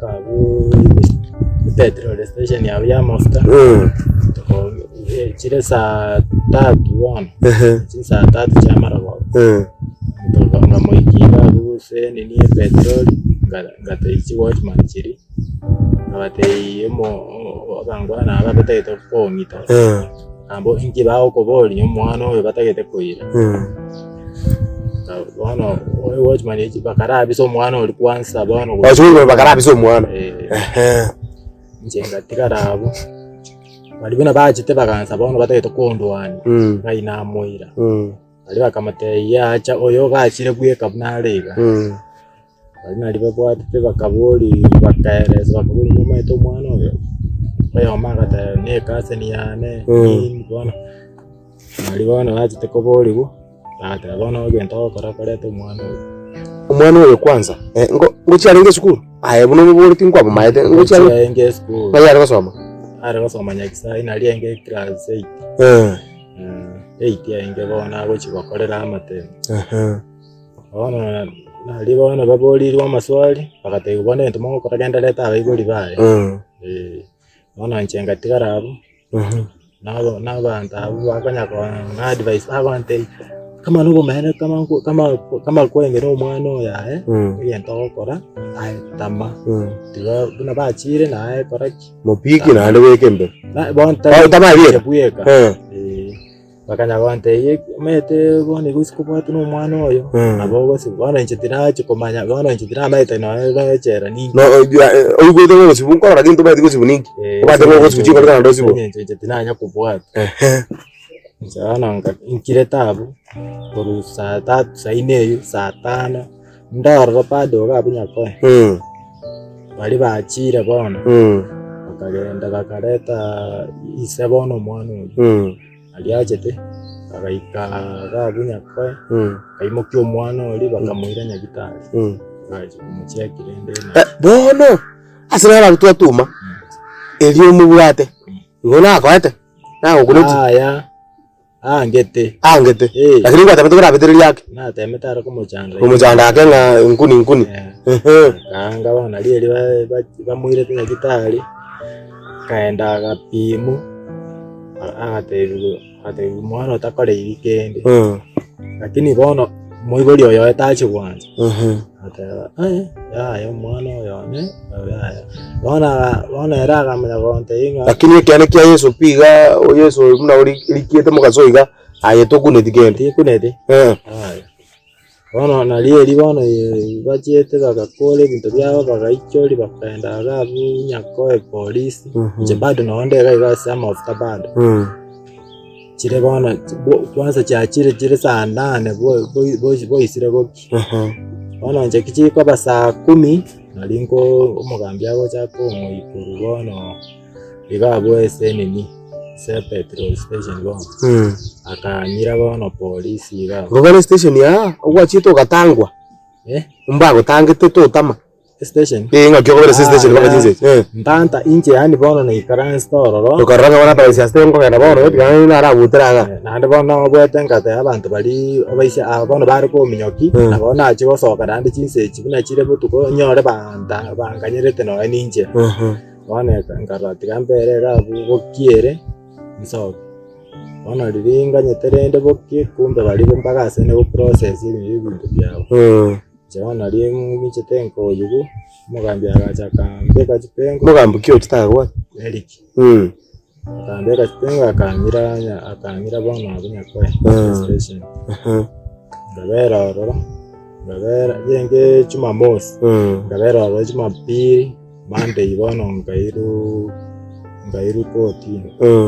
mpaka abwo epetrol station abwo ya amafuta, chire saa tatu bono, chinsaa tatu chia marogoba, nkamoikia iga abwo gose nini epetroli, ngatebia chiwatchman chiria, nkabatebia omo abangwana aba batagete kong'ita, nabo inki bagokoboria omwana oyo batagete koira. Bono ewatchman echi bakarabisa omwana oria kwanza bono Bachungu bakarabisa omwana. Eh. Ehe. Inche ngatigara abwo, baria buna bachete bagansa bono batagete kondwania, Mm. ng'ai namoira. Mm. Baria bakamotebia acha oyo gachire bweka buna are iga. Mm. Baria naria babwatete bakaboria bakaeresa bakaboria momanyete omwana oyo? Oyomo agateba ne ecousin yane Mm. nini bono, naria bono bachete koboriwa, bagateba bono egento ogokora koreta omwana oyo. Omwana oyo kwanza, eh, ngo ngochia arenge esukuru? Aye buna omoboreti nkwamomaete, ngochia arenge Arenge esukuru, ng'ai are gosoma? are gosoma Nyakisae nari arenge class eight, Eh, eight arenge bono agochia gokorera amatemo. ehe. Bono naria bono baborirwe amaswali, bagatebiwa bono egento mogokora genda reta abaibori baye, eh, bono inche ngatigara abwo, nabo na abanto abwo bakonya kong'a advice bagontebia, kama nobomaene kama nko kama kama kwarenge na omwana oyo aye, egento ogokora aye tama, tiga buna bachire naye kora ki? Mopiki naende bweka embeo. Na bono Oh, tama inche bweka? bweka, Eh. eh. Bakanya gontebia omanyete bono igo ase kobwatwa na omwana oyo, Mm. nabo ogosibwa. Bono inche tinachi komanya, bono inche tinamaete nonya na echela ninki. No ojua eh, oigwete ng'a ogosibwa nkorora gento omanyete gosibwa ninki? Eh, Obwate ng'a ogosibwa chingoro naende osibwe. eng'encho inche tinanya kobwata. Ehe. Inche bono nka nkirete abwo, korwa saa tatu saa ine eywo, saa tano, ndororo bado iga abwo nyakoe, Mm, baria bachire bono, mm, bakagenda bakareta ise bono omwana oyio. mm. Aria achete, agaika iga abwo nyakoe, akaimokia omwana oria bakamoira nyagitari, bagachia komocheki rende na Eh, bono ase naro abwo twatuma, erio omobwate, igo nakoete, nagokuneti, Yaya, aangete, angete, Eh. lakini ngwatemete korabetereria ake, natemete are komochanda komochanda ake ng'a nkuni nkuni. Eh. Ehe. Akaanga bono nario erio ba- ba- bamoirete nyagitari, akaenda agapimwa. Agatebiwa agatebiwa omwana otakoreiri kende, lakini bono moibori oyo oye tachi gwancha, agateba aye yaya omwana oyo one oyo yaya. Bono aga bono ere akamanya gontebia ng'a Lakini ekeene kia Yeso pi iga o Yeso oyo buna ori rikiete mogaso iga, aye tokuneti kende. Tikuneti, Eh. yaya. Bono nario erio bono bachiete bagakora ebinto biabo bagaichoria bakaenda iga abwo nyakoe polisi, inche bado nonye nde iga iga ase amafuta bado. Chire bono kwanza chiachire chire saa nane boisire bokie. Bono inche kichikoba saa kumi, nari nko omogambi agocha kong'oikorwa bono. Iga abwo ase enini, ase epetrol station bono, akang'ira bono polisi iga abwo. Igo bono estation aa, ogwachiete ogatangwa, Eh? mbagotangete totama. Estation? Eh, ng'aki okobera ase estation mpaka chinsa echi, eh. Ntanta inche yaani bono naikaransete ororo. Okarora ng'a bono abaisi ase nkogenda bono, tiga naende narabutere iga. Naende bono nobwete ngateba abanto baria abaisia aba bono bare kominyokia, nabo nachia gosoka naende chinsa echi buna chire botuko, nyore banta banganyerete nonya ninche. Bono nkarora tiga mbere iga abwo bokiere nsoke. Bono riria nganyete rende bokie kumbe baria mpaka ase go process ebinto biabo. Inche bono nario ng'ichete nkoyigwa, omogambi agacha akambeka chipengo. Omogambi ki ochete agakwana? Eric. Akambeka chipengo akang'ira akang'ira bono abwo Nyakoe station. Nkabera ororo, nkabera riaenge jumamosi, nkabera ororo jumapili. Monday bono nkairwa nkairwa kotini.